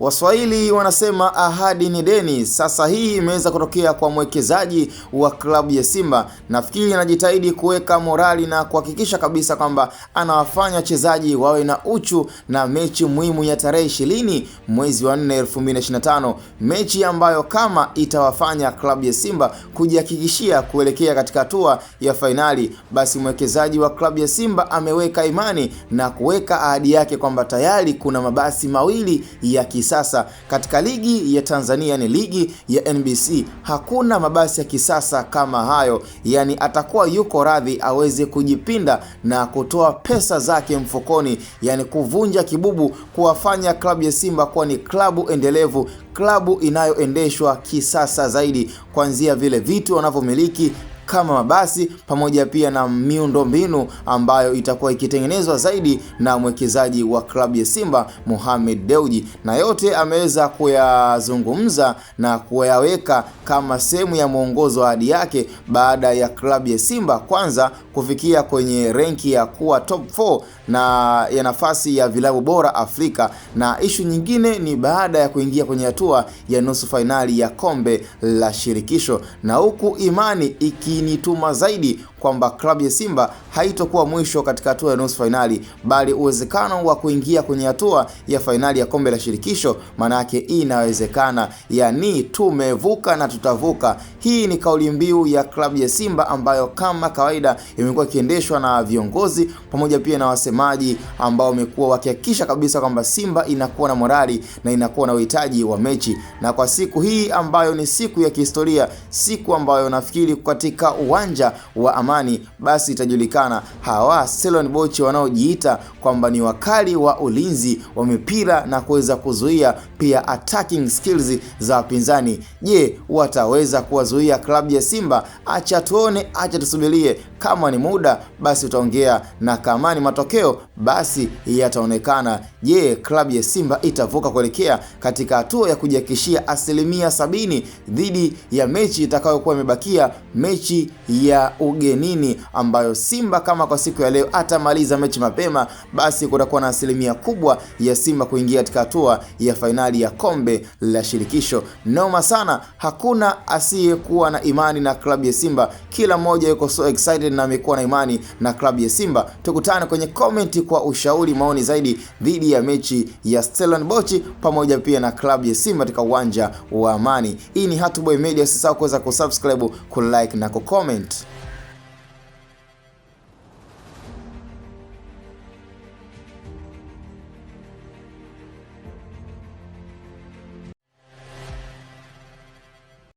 Waswahili wanasema ahadi ni deni. Sasa hii imeweza kutokea kwa mwekezaji wa klabu ya Simba. Nafikiri anajitahidi kuweka morali na kuhakikisha kabisa kwamba anawafanya wachezaji wawe na uchu na mechi muhimu ya tarehe 20 mwezi wa 4 2025, mechi ambayo kama itawafanya klabu ya Simba kujihakikishia kuelekea katika hatua ya fainali, basi mwekezaji wa klabu ya Simba ameweka imani na kuweka ahadi yake kwamba tayari kuna mabasi mawili ya kisasa katika ligi ya Tanzania, ni ligi ya NBC. Hakuna mabasi ya kisasa kama hayo, yani atakuwa yuko radhi aweze kujipinda na kutoa pesa zake mfukoni, yani kuvunja kibubu, kuwafanya klabu ya Simba kuwa ni klabu endelevu, klabu inayoendeshwa kisasa zaidi, kuanzia vile vitu wanavyomiliki kama mabasi pamoja pia na miundombinu ambayo itakuwa ikitengenezwa zaidi na mwekezaji wa klabu ya Simba Mohamed Dewji, na yote ameweza kuyazungumza na kuyaweka kama sehemu ya mwongozo wa ahadi yake baada ya klabu ya Simba kwanza kufikia kwenye renki ya kuwa top 4 na ya nafasi ya vilabu bora Afrika, na ishu nyingine ni baada ya kuingia kwenye hatua ya nusu fainali ya kombe la shirikisho, na huku imani ikinituma zaidi kwamba klabu ya Simba haitokuwa mwisho katika hatua ya nusu fainali, bali uwezekano wa kuingia kwenye hatua ya fainali ya kombe la shirikisho, manake inawezekana. Yani tumevuka na tutavuka. Hii ni kauli mbiu ya klabu ya Simba ambayo kama kawaida imekuwa ikiendeshwa na viongozi pamoja pia na wasemaji ambao wamekuwa wakihakikisha kabisa kwamba Simba inakuwa na morali na inakuwa na uhitaji wa mechi. Na kwa siku hii ambayo ni siku ya kihistoria, siku ambayo nafikiri katika uwanja wa Amani, basi itajulikana hawa Stellenbosch wanaojiita kwamba ni wakali wa ulinzi wa mipira na kuweza kuzuia pia attacking skills za wapinzani. Je, wataweza kuwazuia klabu ya Simba? Acha tuone, acha tusubirie. Kama ni muda basi utaongea na kama ni matokeo basi yataonekana. Je, klabu ya Simba itavuka kuelekea katika hatua ya kujihakikishia 70% dhidi ya mechi itakayokuwa imebakia, mechi ya ugenini ambayo Simba kama kwa siku ya leo atamaliza mechi mapema, basi kutakuwa na asilimia kubwa ya Simba kuingia katika hatua ya fainali ya kombe la shirikisho. Noma sana, hakuna asiyekuwa na imani na klabu ya Simba. Kila mmoja yuko so excited na amekuwa na imani na klabu ya Simba. Tukutane kwenye comment kwa ushauri, maoni zaidi dhidi ya mechi ya Stellenbosch pamoja pia na klabu ya Simba katika uwanja wa Amani. Hii ni Hatboy Media, usisahau kuweza kusubscribe, kulike na kucomment.